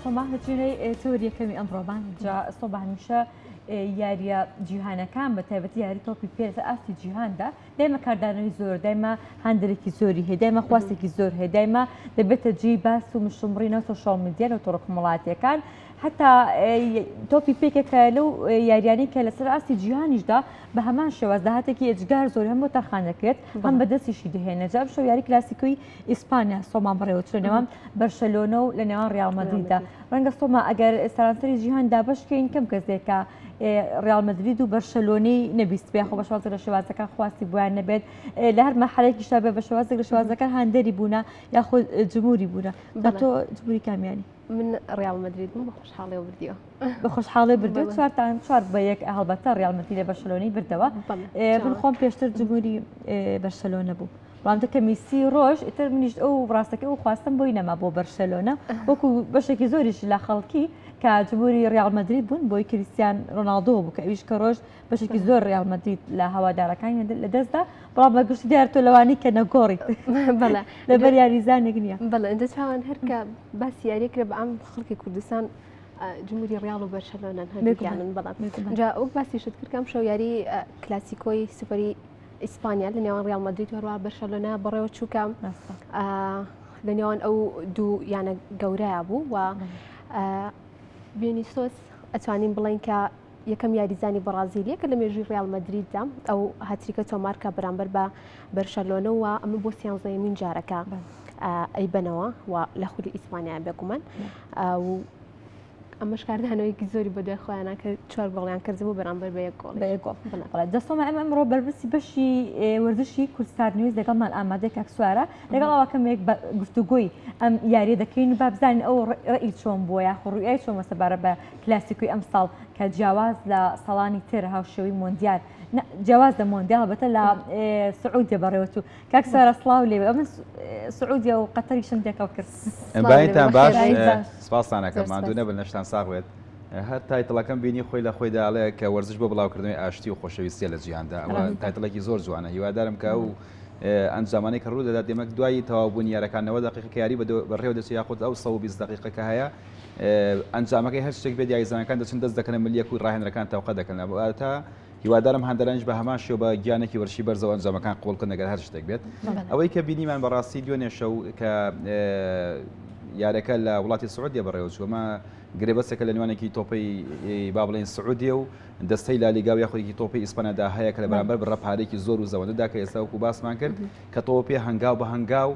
سۆما دەچینەی تەوەری یەکەمی ئەمڕۆمان. جا سۆما هەمیشە یارییە جیهانەکان بە تایبەتی یاری تۆپی پێ لەسەر ئاستی جیهاندا دایمە کاردانەوەی زۆر، دایمە هاندەرێکی زۆری هەیە، دایمە خواستێکی زۆر هەیە، دایمە دەبێتە جێی باس و مشتومڕی ناو سۆشیال میدیا لەو تۆڕە کۆمەڵایەتییەکان. حتا تۆپی پێکێکە لەو یاریانەی کە لەسەر ئاستی جیهانیشدا بە هەمان شێواز داهاتێکی ئێجگار زۆر هەم بۆ تەرخان دەکرێت هەم بەدەستیشی دەهێنێت. جا ئەمشەو یاری کلاسیکۆی ئیسپانیا سۆما بەڕێوەچوو لە نێوان بەرشەلۆنە و لە نێوان ڕیاڵ مەدریددا. ڕەنگە سۆما ئەگەر سەرانسەری جیهان دابەش کەین کەم کەسێکە ڕیاڵ مەدرید و بەرشەلۆنەی نەبیست بێ، خۆ بە شێوازێک لە شێوازەکان خواستی بۆیان نەبێت، لە هەر مەرحەلەیەکیشدا بێ بە شێوازێک لە شێوازەکان هاندەری بوونە یاخود جمهوری بوونە. تۆ جمهوری کامیانی؟ من ڕیاڵ مەدرید بووم، بە خۆشحاڵیەوە بردیەوە. بە خۆشحاڵی بردەوە، چوارتان 4-1. هەڵبەتە ڕیاڵ مەدرید لە بەرشەلۆنەی بردەوە. من خۆم پێشتر جمهوری بەرشەلۆنە بوو، بەڵام کە میسی ڕۆژ ئیتر منیش ئەو ڕاستەکە ئەو خواستم بۆی نەما بۆ بەرشەلۆنە، وەکو بەشێکی زۆریش لە خەڵکی کە جمهوری ڕیاڵ مەدرید بوون بۆی کریستیان ڕۆناڵدۆ بوو کە ئەویش کە ڕۆژ بەشێکی زۆر ڕیاڵ مەدرید لە هەوادارەکانی لەدەستدا. بەڵام بە گشتی دیار تۆ لەوانی کە نەگۆڕیت لەبەر یاریزانێک نییە. بەڵێ ئەنجا چاوان هەر کە باسی یاریەک کرا بە عام خەڵکی کوردستان جمهوری ڕیاڵ و بەرشەلۆنەن هەردووکیانن. بەڵام جا وەک باسیشت کرد کە ئەمشەو یاری کلاسیکۆی سوپەری ئیسپانیا لە نێوان ڕیاڵ مەدرید و هەروەها بەرشەلۆنە بەڕێوە چووکە لە نێوان ئەو دوو یانە گەورەیە بوو و ڤینیسۆس ئەتوانین بڵێین کە یەکەم یاریزانی بەڕازیلیە کە لە مێژووی ڕیاڵ مەدریددا ئەو هاتریکە تۆمارکە بەرامبەر بە بەرشەلۆنە و ئەمە بۆ سیانزەیەمین جارەکە ئەیبەنەوە و لە خولی ئیسپانیا بێگومان و ئەمەش کاردانەوەیەکی زۆری بەدوای خۆیانە کە چوار گۆڵیان کردبوو بەرامبەر بە یەک گۆڵ. بە یەک گۆڵ. بەڵێ دەستۆمە ئەمە ئەمڕۆ بەرپرسی بەشی وەرزشی کوردستات نیوز لەگەڵمان ئامادەی کاک سوارە، لەگەڵ ئەوە کەمێک بە گفتوگۆی ئەم یاریە دەکەین و با بزانین ئەو ڕێی چۆن بووە یاخۆ ڕوئیای چۆنە سەبارەت بە کلاسیکۆی ئەمساڵ کە جیاواز لە ساڵانی تر هاوشێوەی مۆندیال، جیاواز لە مۆندیال هەڵبەتە لە سعودیە بەڕێوەچوو. کاک سوارە سڵاو لێ بێ. ئەمن سعودیە و قەتەریشم تێکەڵ کرد. بایتان باش، سپاستان ئەکەم، ماندوو نەبن، لەشتان ساغ بێت. هەر title ەکەم بینی خۆی لە خۆیدا ئەڵێ کە وەرزش بۆ بڵاوکردنەوەی ئاشتی و خۆشەویستیە لە جیهاندا. ئەوە title ێکی زۆر جوانە. هیوادارم کە ئەو ئەنجامانەی کە ڕوو دەدات ئێمە دوای تەواوبوونی یارەکان 90 دقیقە کە یاری بەڕێوە دەچێت یاخود ئەو 120 دقیقە کە هەیە ئەنجامەکەی هەر شتێک بێت یاریزانەکان دەچن دەست دەکەنە ملیەک و ڕاهێنەرەکان تەوقە دەکەن. تا هیوادارم هاندەرانیش بە هەمان شێوە بە گیانێکی وەرزشی بەرزەوە ئەنجامەکان قبوڵ بکەن ئەگەر هەر شتێک بێت. ئەوەی کە بینیمان بەڕاستی دوێنێ شەو کە یارەکە لە وڵاتی سعودیە بەڕێوەچوو، ئەمە گرێبەستێکە لە نێوانێکی تۆپی با بڵێین سعودیە و دەستەی لالیگا و یاخودێکی تۆپی ئیسپانیادا هەیە کە لە بەرامبەر بڕە پارێکی زۆر و زەوەندەدا کە ئێستا وەکو باسمان کرد کە تۆپی هەنگاو بە هەنگاو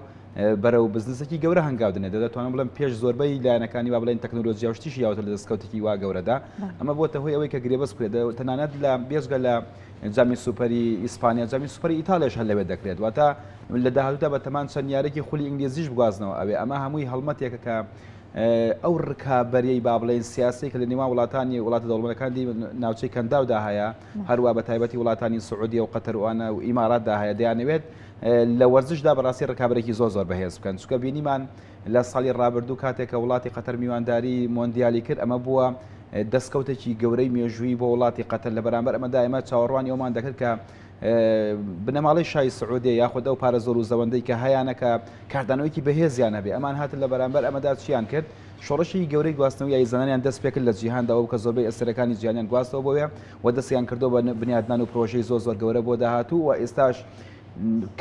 بەرەو بزنسێکی گەورە هەنگاو دەنێت. دەتوانم بڵێم پێش زۆربەی لایەنەکانی با بڵێین تەکنۆلۆژیا و شتیشی یاوەتە لە دەستکەوتێکی وا گەورەدا. ئەمە بۆتە هۆی ئەوەی کە گرێبەست بکرێت تەنانەت لە بێجگە لە جامی سوپەری ئیسپانیا جامی سوپەری ئیتالیاش هەر لەوێ دەکرێت. واتە لە داهاتوودا بە تەمان چەند یارێکی خولی ئینگلیزیش بگوازنەوە ئەوێ. ئەمە هەمووی هەڵمەتێکە کە ئەو ڕکابەریەی با بڵێین سیاسی کە لە نێوان وڵاتانی وڵاتە دەوڵەمەندەکان دی ناوچەی کەنداودا هەیە، هەروە بە تایبەتی وڵاتانی سعودیە و قەتەر و ئەوانە و ئیماراتدا هەیە، دەیانەوێت لە وەرزشدا بەڕاستی ڕکابەرێکی زۆر زۆر بەهێز بکەن. چونکە بینیمان لە ساڵی ڕابردوو کاتێک کە وڵاتی قەتەر میوانداری مۆندیالی کرد، ئەمە بووە دەستکەوتێکی گەورەی مێژوویی بۆ وڵاتی قەتەر. لە بەرامبەر ئەمەدا ئێمە چاوەڕوانی ئەومان دەکرد کە بنەماڵەی شای سعودیە یاخود ئەو پارە زۆر و زەوەندەی کە هەیانە کە کاردانەوەیەکی بەهێزیان هەبێ. ئەمان هاتن لە بەرامبەر ئەمەدا چیان کرد؟ شۆڕشی گەورەی گواستنەوەی یاریزانانیان دەست پێکرد لە جیهاندا و کە زۆربەی ئەستێرەکانی جیهانیان گواستەوە بۆوێ و دەستیان کردەوە بە بنیادنان و پرۆژەی زۆر زۆر گەورە بۆ داهاتوو و ئێستاش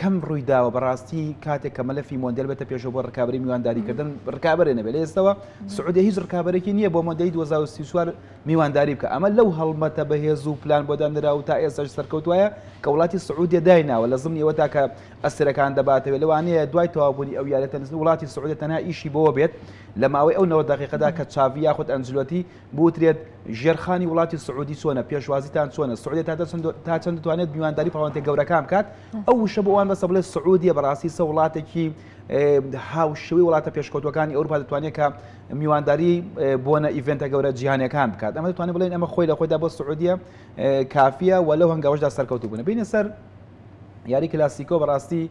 کەم ڕووی داوە بەڕاستی کاتێک کە مەلەفی مۆندیال بێتە پێشەوە بۆ ڕکابەری میوانداریکردن ڕکابەرێ نەبێت. لە ئێستەوە سعودیە هیچ ڕکابەرێکی نییە بۆ مۆندیالی 2034 میوانداری بکە. ئەمە لەو هەڵمەتە بەهێز و پلان بۆ دانرا و تا ئێستاش سەرکەوتوایە کە وڵاتی سعودیە دایناوە لە زمنی ئەوەدا کە ئەستێرەکان دەباتەوە. لەوانەیە دوای تەواوبوونی ئەو یاریە تەنس وڵاتی سعودیە تەنها ئیشی بۆوە بێت لە ماوەی ئەو 90 دقیقەدا کە چاڤی یاخود ئەنجلۆتی بوترێت ژێرخانی وڵاتی سعودی چۆنە، پێشوازیتان چۆنە، سعودیە تا چەند دەتوانێت میوانداری پاڵەوانێتیە گەورەکان بکات. ئەو وشە بۆ ئەوان بەسە بڵێ سعودیە بەڕاستی سە وڵاتێکی هاوشێوەی وڵاتە پێشکەوتوەکانی ئەوروپا دەتوانێت کە میوانداری بۆنە event ە گەورە جیهانیەکان بکات. ئەمە دەتوانێت بڵێن ئەمە خۆی لە خۆیدا بۆ سعودیە کافیە و لەو هەنگاوەشدا سەرکەوتوو بوون. بینە سەر یاری کلاسیکۆ، بەڕاستی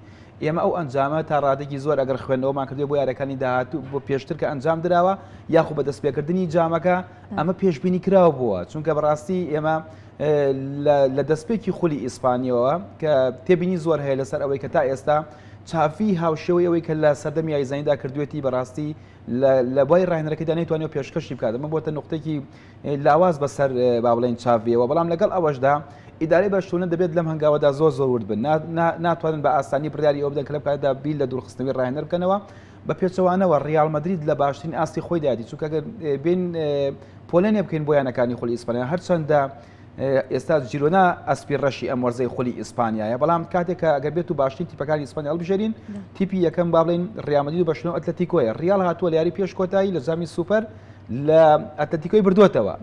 ئێمە ئەو ئەنجامە تا ڕادێکی زۆر ئەگەر خوێندنەوەمان کردووە بۆ یارەکانی داهاتوو بۆ پێشتر کە ئەنجام دراوە یاخود بە دەستپێکردنی جامەکە ئەمە پێشبینی کراو بووە، چونکە بەڕاستی ئێمە لە دەستپێکی خولی ئیسپانیەوە کە تێبینی زۆر هەیە لەسەر ئەوەی کە تا ئێستا چاڤی هاوشێوەی ئەوەی کە لە سەردەمی یاریزانیدا کردوێتی بەڕاستی لە بواری ڕاهێنەرەکەیدا نەیتوانیوە پێشکەشی بکات، ئەمە بۆتە نوقتەیەکی لاواز بەسەر با بڵێین چاڤیەوە، بەڵام لەگەڵ ئەوەشدا ئیدارەی بەرشلۆنە دەبێت لەم هەنگاوەدا زۆر زۆر ورد بن، ناتوانن بە ئاسانی بڕیاری ئەوە بدەن کە لەم کاتەدا بیر لە دوورخستنەوەی ڕاهێنەر بکەنەوە. بە پێچەوانەوە ڕیاڵ مەدرید لە باشترین ئاستی خۆیدایەتی، چونکە گەر بین پۆلێنێ بکەین بۆ یانەکانی خولی ئیسپانیا، هەرچەندە ئێستا جیرۆنا ئەسپی ڕەشی ئەم وەرزەی خولی ئیسپانیایە، بەڵام کاتێک کە ئەگەر بێت و باشترین تیپەکانی ئیسپانیا هەڵبژێرین، تیپی یەکەم با بڵێین ڕیال مەدرید و بەرشلۆنە و ئەتلەتیکۆیە. ڕیال هاتووە لە یاری پێش کۆتایی لە جامی سوپەر لە ئەتلەتیکۆی بردووەتەوە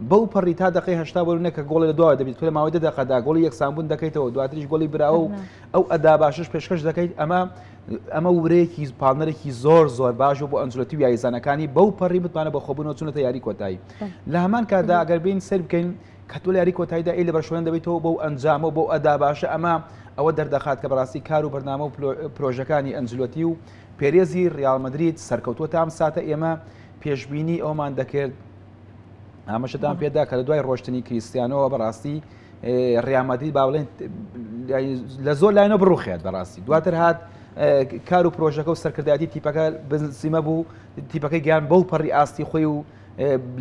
بەو پەڕی تا دقەی 80 بۆ نەکە گۆڵی لە دواوە دەبیت، تۆ لە ماوەی دە دەقەدا گۆڵی یەکسانبوون دەکەیتەوە، دواتریش گۆڵی براوە و ئەو ئەدا باشش پێشکەش دەکەیت. ئەمە ورەیەکی پاڵنەرێکی زۆر زۆر باش بۆ ئەنجلۆتی و یاریزانەکانی بەو پەڕی متمانە بەخۆبوونەوە چوونەتە یاری کۆتایی. لە هەمان کاتدا ئەگەر بین سەیر بکەین کە تۆ لە یاری کۆتاییدا ئەی لە بەرشلۆنە دەبیتەوە بەو ئەنجامە و بەو ئەدا باشە، ئەمە ئەوە دەردەخات کە بەڕاستی کار و بەرنامە و پرۆژەکانی ئەنجلۆتی و پێرێزی ریال مەدرید سەرکەوتووە. تا ئەم ساتە ئێمە پێشبینی ئەومان دەکرد، ئاماژەتان پێدا کە لە دوای ڕۆشتنی کریستیانۆوە بەڕاستی ریال مەدرید با بڵێن لە زۆر لاینەوە بڕوخێت بەڕاستی. دواتر هات کار و پرۆژەکە و سەرکردایەتی تیپەکە بنسیمە بوو، تیپەکەی گیان بەو پەڕی ئاستی خۆی و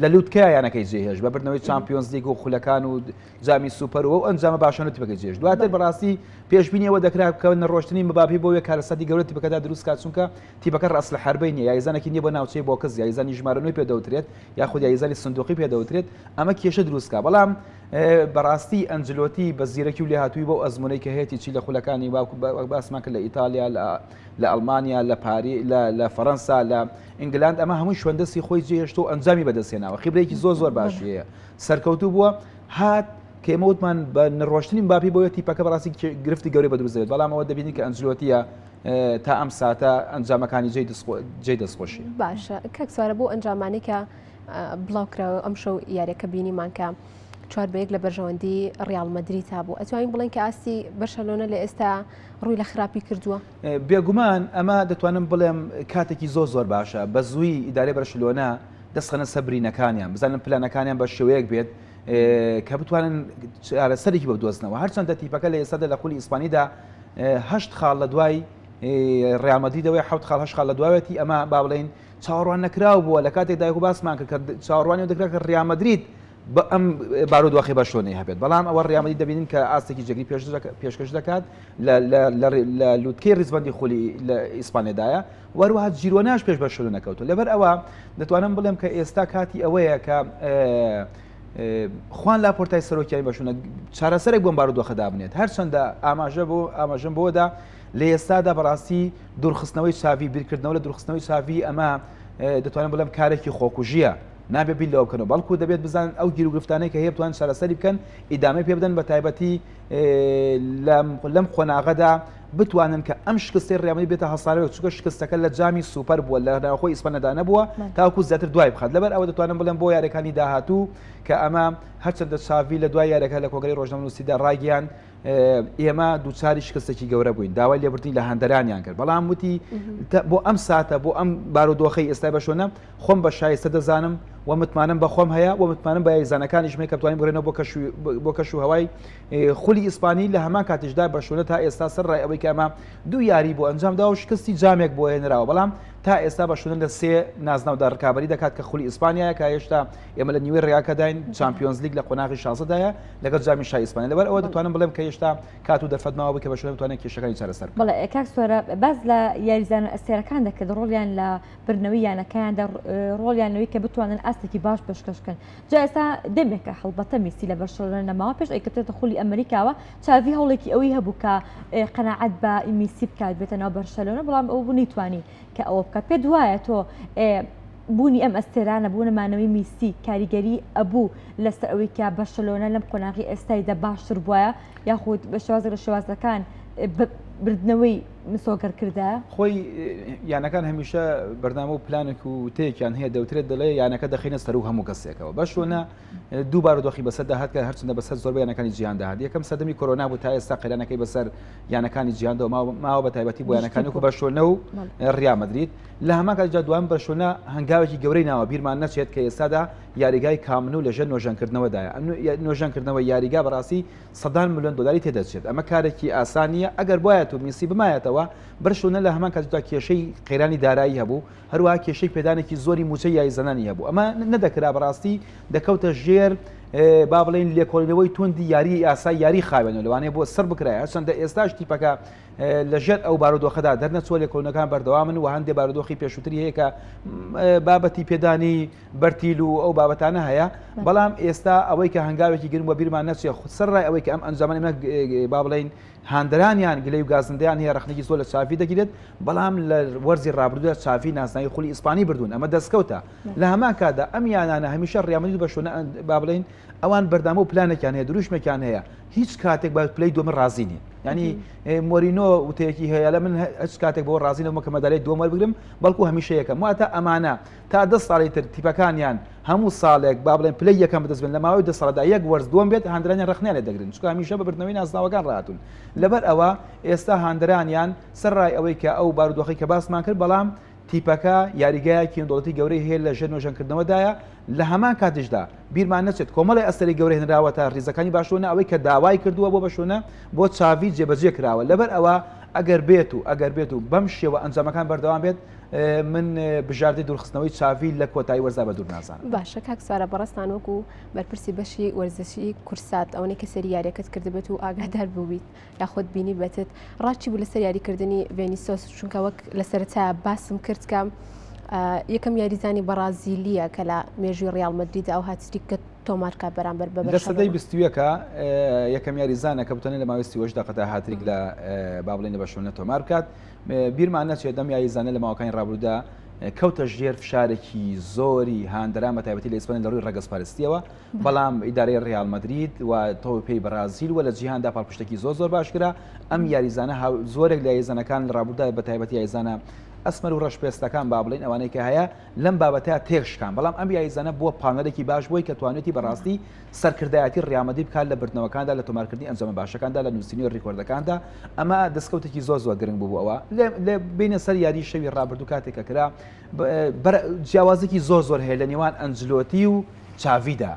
لە لوتکە یانەکەی جێهێشت بە بردنەوەی چامپیۆنز لیگ و خولەکان و جامی سوپەر و ئەنجامە باشانە تیپەکەی جێهێشت. دواتر بەڕاستی پێشبینی ئەوە دەکرا کە نەڕۆشتنی مباپی بۆ وێ کارەساتی گەورە تیپەکەدا دروست کات، چونکە تیپەکە ڕەئس الحربەی نییە، یاریزانێکی نییە بۆ ناوچەی box، یاریزانی ژمارە نۆی پێ دەوترێت یاخود یاریزانی سندوقی پێ دەوترێت، ئەمە کێشە دروست کا. بەڵام بەڕاستی ئەنجلۆتی بە زیرەکی و لێهاتووی بەو ئەزمونەی کە هەیەتی چی لە خولەکانی باسمان کرد لە ئیتالیا، لە ئەڵمانیا، لە پاری، لە فەرەنسا، لە ئینگلاند، ئەمە هەمووی شوێندەستی خۆی جێهێشتووە و ئەنجامی بەدەستهێناوە، خیبرەیەکی زۆر زۆر باشی هەیە، سەرکەوتوو بووە. هات کە ئێمە وتمان بە نەڕۆشتنی مباپی بۆیە تیپەکە بەڕاستی گرفتی گەورەی بە دروست دەبێت، بەڵام ئەوە دەبینین کە ئەنجلۆتیە تا ئەم ساتە ئەنجامەکانی جێی دەستخۆشیە. باشە کاک سوارە، بۆ ئەنجامانەی کە بڵاو کراوە ئەمشەو یاریەکە بینیمان کە 4-1 لە بەرژەوەندی ڕیاڵ مەدرید هەبوو، ئەتوانین بڵێن کە ئاستی بەرشەلۆنە لە ئێستا ڕووی لە خراپی کردووە؟ بێگومان ئەمە دەتوانم بڵێم کاتێکی زۆر زۆر باشە بە زووی ئیدارەی بەرشلۆنە دەستخەنە سەر برینەکانیان، بزانن پلانەکانیان بە شێوەیەک بێت کە بتوانن چارەسەرێکی بۆ بدۆزنەوە. هەرچەندە تیپەکە لە ئێستادا لە خولی ئیسپانیدا 8 خاڵ لە دوای ڕیال مەدریدەوەی 7 خاڵ 8 خاڵ لە دواوێتی، ئەمە با بڵێین چاوەڕوان نەکراو بووە لە کاتێک دایک و باسمان کرد کە چاوەڕوانی دەکرا کە ڕیال مەدرید بە ئەم بارودۆخی بەرشلۆنەی هەبێت، بەڵام ئەوە ڕیال مەدرید دەبینین کە ئاستێکی جێگری پێشکەش دەکات لە لوتکەی ڕیزبەندی خولی لە ئیسپانیادایە، وەروەها جیرۆناش پێش بەرشلۆنە نەکەوتووە. لەبەر ئەوە دەتوانم بڵێم کە ئێستا کاتی ئەوەیە کە خوان لاپۆرتای سەرۆکیانی بەرشلۆنە چارەسەرێک بۆم بارودۆخە دابنێت. هەرچەندە ئاماژە بۆ ئاماژەم بۆدا لە ئێستادا بەڕاستی دوورخستنەوەی چاڤی، بیرکردنەوە لە دوورخستنەوەی چاڤی ئەمە دەتوانم بڵێم کارێکی خۆکوژیە، نابێت بیر لەوە بکەنەوە، بەڵکو دەبێت بزانن ئەو گیروگرفتانەی کە هەیە بتوانن چارەسەری بکەن، ئیدامەی پێ بدەن، بە تایبەتی لەم قۆناغەدا بتوانن کە ئەم شکستەی ڕیال مەدرید بێتە هەڵسانەوە، چونکە شکستەکە لە جامی سوپەر بووە، لە ناوخۆی ئیسپانیادا نەبووە، تاوەکو زیاتر دوای بخات. لەبەر ئەوە دەتوانم بڵێم بۆ یاریەکانی داهاتوو کە ئەمە هەرچەندە چاڤی لە دوای یاریەکە لە کۆنگرەی ڕۆژنامەنووسیدا ڕایگەیاند ئێمە دووچاری شکستێکی گەورە بووین، داوای لێبوردنی لە هاندەرانیان کرد، بەڵام وتی بۆ ئەم ساتە، بۆ ئەم بارودۆخەی ئێستای بەرشلۆنە خۆم بە شایستە دەزانم و متمانەم بە خۆم هەیە و متمانەم بە یاریزانەکانیشم هەیە کە بتوانین بگەڕێنەوە بۆ کەش و هەوای خولی ئیسپانی. لە هەمان کاتیشدا بەرشلۆنە تا ئێستا سەر ڕای ئەوەی کە ئەمە دوو یاری بۆ ئەنجام داوە و شکستی جامێک بۆ هێنراوە، بەڵام تا ئێستا بەرشلۆنە لە سێ نازناودا ڕکابەری دەکات کە خولی ئیسپانیایە کە هێشتا ئێمە لە نیوەی ڕێگاکەداین، چامپیۆنز لیگ لە قۆناغی 16دایە لەگەڵ جامی شای ئیسپانیا. لەبەر ئەوە دەتوانم بڵێم کە هێشتا کات و دەرفەت ماوە بوو کە بەرشلۆنە بتوانێت کێشەکانی چارەسەر بکات. بەڵێ کاک سۆرە، باس لە یاریزانە ئەستێرەکان دەکرد، ڕۆڵیان لە بردنەوەی یانەکەیاندا، ڕۆڵیان لەوەی کە بتوانن ئاستێکی باش پێشکەش بکەن. جا ئێستا دەمێکە هەڵبەتە میسی لە بەرشلۆنە نەماوە، پێش ئەوەی کە بچێتە خولی ئەمریکاوە چاڤی هەوڵێکی ئەوەی هەبوو کە قەناعەت بە میسی بکات بێتە ناو بەرشلۆنە، بەڵام ئەو بوو نەیتوانی کە ئەوە بکات. پێت وایە تۆ بوونی ئەم ئەستێرانە، بوونە مانەوەی میسی کاریگەری ئەبوو لەسەر ئەوەی کە بەرشلۆنە لەم قۆناغی ئێستایدا باشتر بواە یاخود بە شێوازێک لە شێوازەکان بردنەوەی مسۆگەر کردایە؟ خۆی یانەکان هەمیشە بەرنامە و پلانێک و وتەیەکیان هەیە، دەوترێت دەڵێ یانەکە دەخەینە سەرو هەموو کەسێکەوە. بەرشلۆنە دوو بارودۆخی بەسەردا هات کە هەرچەندە بەسەر زۆربەی یانەکانی جیهاندا هات. یەکەم سەردەمی کۆرۆنا بوو، تا ئێستا قەیرانەکەی بەسەر یانەکانی جیهاندا ماوە، بە تایبەتی بۆ یانەکانی وەکو بەرشلۆنە و ڕیال مەدرید. لە هەمان کاتیشدا دوام بەرشلۆنە هەنگاوێکی گەورەی ناوە، بیرمان نەچێت کە ئێستادا یاریگای کامپ نو لەژێر نۆژەنکردنەوەدایە. ئەم نۆژەنکردنەوەی یاریگا بەڕاستی سەدان ملیۆن دۆلاری تێدەچێت. ئەمە کارێکی ئاسان نییە. ئەگەر بوایەت و میسی بمایەتەوە، بەرشلۆنە لە هەمان کاتیشدا کێشەی قەیرانی دارایی هەبوو، هەروەها کێشەی پێدانێکی زۆری مووچەی یاریزانانی هەبوو. ئەمە نەدەکرا بەڕاستی دەکەوتە ژێر با بڵێین لێکۆڵینەوەی توندی یاری یاسای یاری خاوێنەوە لەوانەیە بۆ سڕ بکرایە هەرچەندە ئێستاش تیپەکە لەژێر ئەو بارودۆخەدا دەرنەچووە لێکۆڵینەوەکان بەردەوامن و هەندێ بارودۆخی پێشووتری هەیە کە بابەتی پێدانی بەرتیل و ئەو بابەتانە هەیە بەڵام ئێستا ئەوەی کە هەنگاوێکی گرنگ بە بیرمان نەچێ سەرڕای ئەوەی کە ئەم ئەنجامانە با بڵێین هاندەرانیان گلەی و گازندەیان هەیە ڕەخنەی زۆر لە چاڤی دەگیرێت بەڵام لە وەرزی ڕابردوودا چاڤی نازناوی خولی ئیسپانی بردوون ئەمە دەستکەوتە لە هەمان کاتدا ئەم یانانە هەمیشە ڕیال مەدرید و بەرشلۆنە با بڵێین ئەوان بەردامە و پلانێکیان هەیە دروشمێکیان هەیە هیچ کاتێک بە پلەی دووەم ڕازی نین ینی مۆرینۆ وتەیەکی هەیە لە من هیچ کاتێک بۆ ڕازی نەبووم کە مەدالیای دووەم وەربگرم بەڵکو هەمیشە یەکەم واتە ئەمانە تا دە ساڵی تر تیپەکانیان هەموو ساڵێک با بڵێن پلەی یەکەم بەدەست بێن لە ماوەی دە ساڵدا یەک وەرز دووەم بێت هاندەرانیان ڕەخنەیان لێ دەگرن چونکە هەمیشە بە بردنەوەی نازناوەکان ڕاهاتوون لەبەر ئەوە ئێستا هاندەرانیان سەرڕای ئەوەی کە ئەو بارودۆخەی کە باسمان کرد بەڵام تیپەکە یاریگایەکی نێودەوڵەتی گەورەی هەیە لە ژێر نۆژەنکردنەوەدایە، لە هەمان کاتیشدا بیرمان نەچێت کۆمەڵی ئەستێرەی گەورە هێنراوەتە ریزەکانی باشلۆنە ئەوەی کە داوای کردووە بۆ بەشلۆنە بۆ چاڤی جێبەجێ کراوە لەبەر ئەوە ئەگەر بێت و ئەگەر بێت و بەم شێوە ئەنجامەکان بەردەوام بێت من بژاردەی دوورخستنەوەی چاڤی لە کۆتایی وەرزا بە دوور نازانم. باشە کاک سوارە بەڕێزتان وەکو بەرپرسی بەشی وەرزشی کورسات ئەوەنەی کە سەیری یاریەکەت کردبێت و ئاگادار بووبیت یاخود بینیبێتت ڕات چی بوو لەسەر یاریکردنی ڤێنیسۆس چونکە وەک لە سەرەتا باسم کرد کە یەکەم یاریزانی بەڕازیلیە کە لە مێژووی ڕیاڵ مەدریدا ئەو هاتریکە تۆمارکە بەرامبەر بە لە سەدەی بیستویەکە یەکەم یاریزانە کە بتوانێت لە ماوەی 38 دقەتا هاتریک لە با بڵێن لە بەرشلۆنە تۆمار بکات بیرمان نەچێت ئەم یاریزانە لە ماوەکانی ڕابردوودا کەوتە ژێر فشارێکی زۆری هاندەران بە تایبەتی لە ئیسپانیا لە ڕووی ڕەگەزپەرستیەوە بەڵام ئیدارەی ڕیال مەدرید و تۆپی پێی بەرازیل و لە جیهاندا پاڵپشتێکی زۆر زۆر باش کرا ئەم یاریزانە زۆرێک لە یاریزانەکان لە ڕابردوودا بە تایبەتی یاریزانە ئەسمەر و ڕەشپێستەکان با بڵێین ئەوانەی کە هەیە لەم بابەتە تێکشکان بەڵام ئەم یاریزانە بووە پاڵنەرێکی باش بۆی کە توانێتی بەڕاستی سەرکردایەتی ڕیال مەدرید بکات لە بردنەوەکاندا لە تۆمارکردنی ئەنجامە باشەکاندا لە نووسینی ڕیکۆردەکاندا ئەمە دەستکەوتێکی زۆر زۆر گرنگ بوو ئەوە لە بینە سەر یاری شەوی ڕابردوو کاتێک کە کرا جیاوازێکی زۆر زۆر هەیە لە نێوان ئەنجلۆتی و چاڤیدا.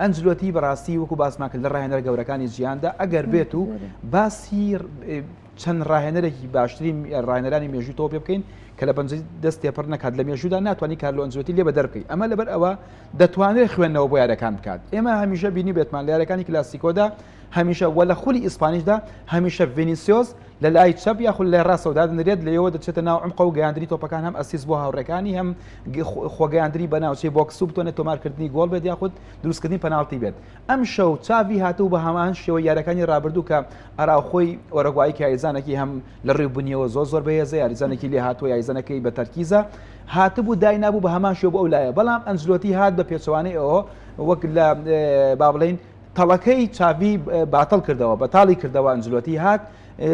ئەنجلۆتی بەڕاستی وەکو باسمان کرد لە ڕاهێنەرە گەورەکانی جیهاندا ئەگەر بێت و باسی چەند ڕاهێنەرێکی باشترین ڕاهێنەرانی مێژووی تۆ پێ بکەین کە لە پەنجەی دەست تێپەڕ نەکات لە مێژوودا ناتوانانی کارلۆ ئەنجلۆتی لێ بەدەر بکەی ئەمە لەبەر ئەوە دەتوانێت خوێندنەوە بۆ یارەکان بکات ئێمە هەمیشە بینی بێتمان لە یارەکانی کلاسیکۆدا هەمیشە وە لە خولی ئیسپانیشدا هەمیشە ڤینیسیۆس لە لای چەپ یاخود لای ڕاستەوە دادەنرێت، لەوێوە دەچێتە ناو عومقەوە و گەیاندنی تۆپەکان هەم assist بۆ هاوڕێکانی هەم خۆگەیاندنی بە ناوچەی box و بتوانێت تۆمارکردنی گۆڵ بێت یاخود دروستکردنی پەناڵتی بێت. ئەمشەو چاڤی هاتوو بە هەمان شێوەی یاریەکانی رابردوو کە ئەراوخۆی ئۆرۆگوایی کە یاریزانێکی هەم لە ڕووی بنیەوە زۆر زۆر بەهێزە یاریزانێکی لێهاتووە یاریزانەکەی بە تەرکیزە هاتبوو داینابوو بە هەمان شێوە بۆ ئەو لایە بەڵام ئەنجلۆتی هات بە پێچەوانەی ئەوە وەک لە با بڵێین تەڵەکەی چاڤی باتڵ کردەوە بەتاڵی کردەوە ئەنجلۆتی هات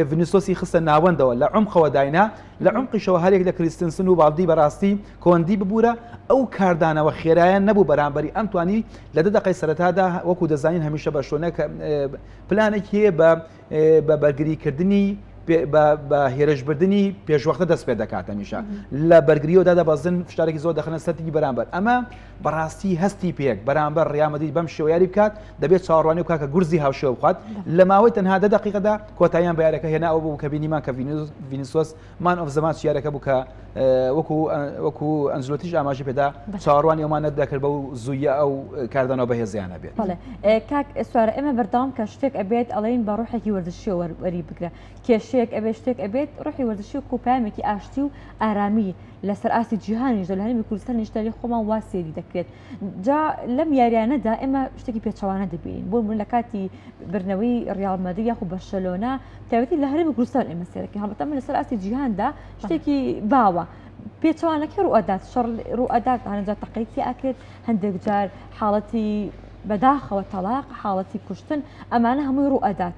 ڤینیسۆسی خستە ناوەندەوە لە عمقەوە داینا لە عمقیشەوە هەرێک لە کریستنسن و باڵدی بەڕاستی کۆندی ببوورە ئەو کاردانەوە خێرایان نەبوو بەرامبەری ئەم توانی لە دە دقەی سەرەتادا وەکو دەزانین هەمیشە بەرشلۆنە پلانێکی هەیە بە بە بەرگریکردنی بە هێرشبردنی پێشوەختە دەست پێ دەکات هەمیشە لە بەرگریەوە دادەبەزن فشارێکی زۆر دەخەنە سەر تیپی بەرامبەر ئەمە بەڕاستی هەستی پێک بەرامبەر ڕیال مەدرید بەم شێوە یاری بکات دەبێت چاوەڕوانی بکات کە گورزی هاوشێوە بخوات لە ماوەی تەنها دە دقیقەدا کۆتاییان بە یاریەکە هێنا ئەوە بوو کە بینیمان کە ڤینیسۆس man of the match یاریەکە بوو کە وەکو وەکو ئەنجلۆتیش ئاماژەی پێدا چاوەڕوانی ئەومان نەدەکرد بەو زوویە ئەو کاردانەوە بەهێزیانە بێت. بەڵێ کاک سوارە ئێمە بەردەوام کە شتێک ئەبێت ئەڵێین بە ڕۆحێکی وەرزشیەوە وەری بگرە کێشەیەک ئەبێت شتێک ئەبێت ڕۆحی وەرزشی وەکو پەیامێکی ئاشتی و ئارامی لەسەر ئاستی جیهانیشدا لە هەرێمی کوردستانیشدا لێ خۆمان وا سێری دەکرێت جا لەم یاریانەدا ئێمە شتێکی پێچەوانە دەبینین بۆ من لە کاتی بردنەوەی ڕیاڵ مەدرید یاخود بەرشەلۆنە تایبەتی لە هەرێمی کوردستان ئێمە سێرەکەین هەڵبەتە من لەسەر ئاستی جیهاندا شتێکی باوە پێچەوانەکەی ڕوئەدات شەڕ ڕوئەدات هەندێک تەقەی تیا ئەکرێت هەندێک جار حاڵەتی بەداخەوە تەلاق حاڵەتی کوشتن ئەمانە هەمووی ڕوئەدات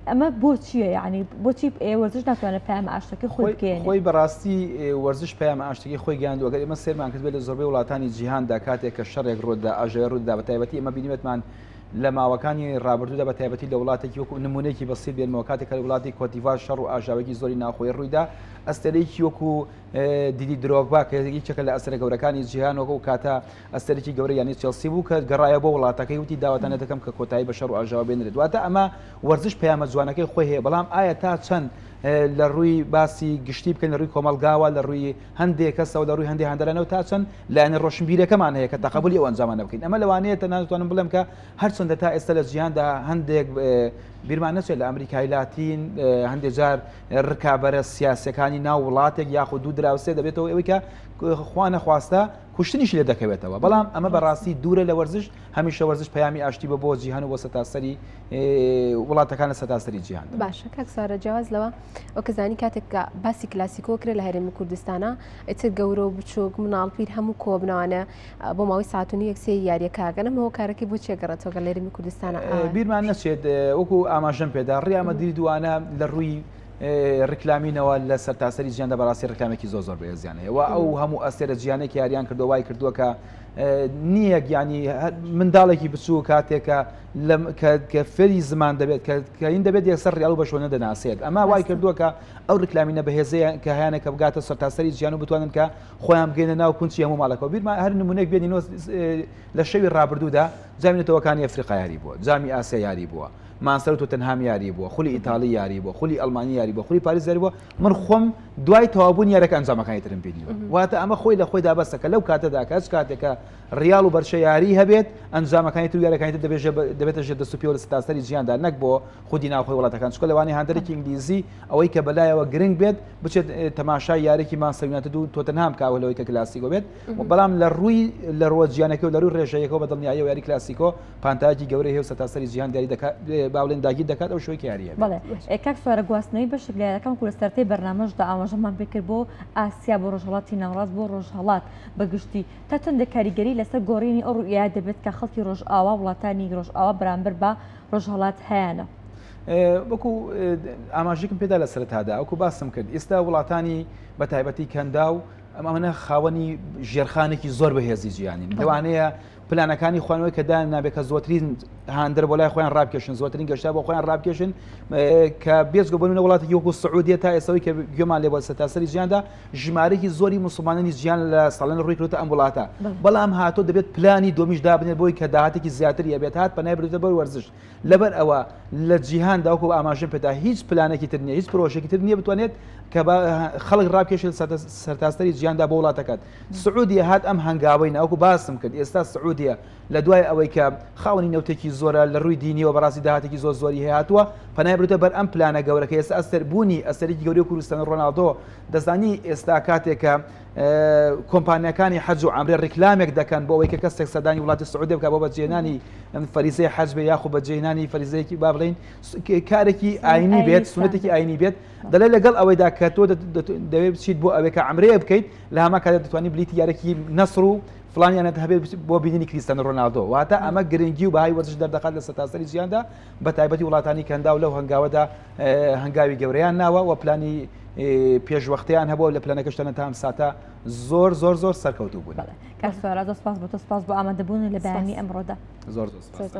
ئەمە بۆچیە یعنی بۆچی وەرزش ناتوانێت پەیامە ئاشتەکەی خۆی بگەیەنێت؟ خۆی بەڕاستی وەرزش پەیامە ئاشتەکەی خۆی گەیاندووە گەر ئێمە سەیرمان کردبێت لە زۆربەی وڵاتانی جیهاندا کاتێک کە شەڕێک ڕوودەدا ئاژاوە ڕوودەدا بە تایبەتی ئێمە بینیبێتمان لە ماوەکانی ڕابردوودا بە تایبەتی لە وڵاتێکی وەکو نمونەیەکی بەسیط بێنمەوە کاتێک کە لە وڵاتی کۆتیڤار شەڕ و ئاژاوێکی زۆری ناوخۆیی ڕوویدا ئەستێرەیەکی وەکو دیدی درۆگبا کە یەکێکە لە ئەستێرە گەورەکانی جیهان وەکو کاتە ئەستێرێکی گەورە یانەی چێڵسی بوو کە گەڕایە بۆ وڵاتەکەی وتی داواتان لێ دەکەم کە کۆتایی بە شەڕ و ئاژاوە بێنرێت واتە ئەمە وەرزش پەیامە جوانەکەی خۆی هەیە بەڵام ئایا تا چەند لە ڕووی باسی گشتی بکەین لە ڕووی کۆمەڵگاوە لە ڕووی هەندێک کەسەوە لە ڕووی هەندێک هەندەرانەوە تا چەند لایەنە ڕۆشنبیرەکەمان هەیە کە تەقەبولی ئەو ئەنجامانە بکەین ئەمە لەوانەیە تەنانەت دەتوانم بڵێم کە هەرچەندە تا ئێستا لە جیهاندا هەندێک بیرمان نەچێت لە ئەمریکای لاتین هەندێک جار ڕکابەرە سیاسەکانی ناو وڵاتێک یاخود دوو دراوسێ دەبێتەوە ئەوەی کە خوا نەخواستە کوشتنیش لێ دەکەوێتەوە بەڵام ئەمە بەڕاستی دوورە لە وەرزش هەمیشە وەرزش پەیامی ئاشتی بە بۆ جیهان و بۆ سەتاسەری وڵاتەکان لە سەتاسەری جیهان. باشە کاک سارە جیاواز لەوە وەکە زانی کاتێک کە باسی کلاسیکۆ کرێ لە هەرێمی کوردستانە ئیتر گەورە و بچووک مناڵ پیر هەموو کۆبنەوانە بۆ ماوەی ساعت و نیوێک سێ یاریەکە ئەکەن ئەم هۆکارەکەی بۆ چیە گەڕێتەوە گەر لە هەرێمی کوردستانە ئاوا بیرمان نەچێت وەکو ئاماژەم پێدا ڕیال مەدرید وانە لە ڕووی ڕیکلامینەوە لە سەرتاسەری جیهاندا بەڕاستی ڕیکلامێکی زۆر زۆر بەهێزیان هەیە و ئەو هەموو ئەستێرە جیهانێک یاریان کردووە وای کردووە کە نییە گیانی منداڵێکی بچوو کاتێکە کە فێری زمان دەبێت کە این دەبێت یەکسەر ڕیاڵ و بەشۆنە دەناسێت ئەمە وای کردووە کە ئەو ڕیکلامینە بەهێزەیە کە هەیانە کە بگاتە سەرتاسەری جیهان و بتوانن کە خۆیان بگەینە ناو کونچی هەموو ماڵەکەەوە بیرمان هەر نمونەیەک بێنینەوە لە شەوی ڕابردوودا جامی نەتەوەکانی ئەفریقا یاری بووە جامی ئاسیا یاری بووە مانچستەر و تۆتنهام یاری بووە خولی ئیتاڵی یاری بووە خولی ئەڵمانی یاری بووە خولی پاریس یاری بووە من خۆم دوای تەواوبوونی یاریەکە ئەنجامەکانی ترم بینیوە واتە ئەمە خۆی لە خۆیدا بەسە کە لەو کاتەدا کە هەچ کاتێکە ڕیاڵ و بەرشە یاری هەبێت ئەنجامەکانی تر و یاریەکانی تر دەبێتە ژێر دەست و پێوە لە سەرتاسەری جیهاندا نەک بۆ خودی ناوخۆی وڵاتەکان چونکە لەوانەیە هاندەرێکی ئینگلیزی ئەوەی کە بەلایەوە گرنگ بێت بچێت تەماشای یاریی مانچستەر یونایتد و تۆتنهام بکات لەوەی کە کلاسیکۆ بێت بەڵام لە ڕووی لە ڕووە جیانەکە و لە ڕووی ڕێژەیەکەوە بە دڵنیاییەوە یاری کلاسیکۆ پانتایەکی گەورەی هەیە و سەرتاسەری جیهان دیاری دەکات با بڵێن داگیر دەکات ئەو شوێی کە یاری هەبێت. بەڵێ کاک سوارە گواستنەوەی بەشێک لە یاریەکان وەکو لە سەرەتای بەرنامەشدا ئاماژەمان پێکرد بۆ ئاسیا بۆ ڕۆژهەڵاتی ناوەڕاست بۆ ڕۆژهەڵات بە گشتی تا چەندێک کاریگەری لەسەر گۆڕینی ئەو ڕوئیایە دەبێت کە خەڵکی ڕۆژئاوا وڵاتانی ڕۆژئاوا بەرامبەر بە ڕۆژهەڵات هەیانە؟ وەکو ئاماژێکم پێدا لە سەرەتادا وەکو باسم کرد ئێستا وڵاتانی بە تایبەتی کەنداو ئەمانە خاوەنی ژێرخانێکی زۆر بەهێزی جیهانین لەوانەیە پلانەکانی خوانەوەی کە دایان نابێت کە زۆترین هاندەر بۆ لای خۆیان ڕابکێشن زۆترین گەشتا بۆ خۆیان ڕابکێشن کە بێجگە بۆ نمونە وڵاتێکی وەکو سعودیە تا ئێستەوەی کە گوێمان لێ بۆ سەرتاسەری جیهاندا ژمارەیەکی زۆری موسڵمانانی جیهان لە ساڵان ڕووی کردوتە ئەم وڵاتە بەڵام هاتۆ دەبێت پلانی دۆمیش دابنێت بۆی کە داهاتێکی زیاتری هەبێت هات پەنای بردوتە بەر وەرزش لەبەر ئەوە لە جیهاندا وەکو ئاماژەم پێدا هیچ پلانێکی تر نییە هیچ پرۆژێکی تر نییە بتوانێت کە خەڵک ڕابکێشێت سەرتاسەری جیهاندا بۆ وڵاتەکەت سعودیە هات ئەم هەنگاوەی نا وەکو باسم کرد ئێستا سعودیە لە دوای ئەوەی کە خاوەنی نەوتێکی زۆرە لە ڕووی دینیەوە بەڕاستی داهاتێکی زۆر زۆری هەیە هاتووە پەنای بردووە بەر ئەم پلانە گەورەکە ئێستا ئەستەر بوونی ئەستەرێکی گەورەی کوردستان ڕۆناڵدۆ دەزانی ئێستا کاتێک کە کۆمپانیاکانی حەج و عەمرە ڕیکلامێک دەکەن بۆ ئەوەی کە کەسێک سەردانی وڵاتی سعودیە بکات بۆ بەجێهێنانی فەریزەی حەج بێ یاخود بەجێهێنانی فەریزەیەکی با بڵێین کارێکی ئاینی بێت سونەتێکی ئاینی بێت دەڵێ لەگەڵ ئەوەیدا کە تۆ دەوێت بچیت بۆ ئەوێ کە عەمرەیە بکەیت لە هەمان کاتدا دەتوانی بلیتی یارێکی نەسڕ و فلانیانت هەبێت بۆ بینینی کریستیانۆ ڕۆناڵدۆ واتە ئەمە گرنگی و بەهای وەرزش دەردەخات لە سەرتاسەری جیهاندا بە تایبەتی وڵاتانی کەنداو لەو هەنگاوەدا هەنگاوی گەورەیان ناوە و پلانی پێشوەختیان هەبوو لە پلانەکەشتانە تا ئەم ساتە زۆر زۆر زۆر سەرکەوتوو بوون. کاک سوارا زۆر سپاس بۆ تۆ سپاس بۆ ئامادەبوون لە بەیانی ئەمڕۆدا. زۆر زۆر سپاس.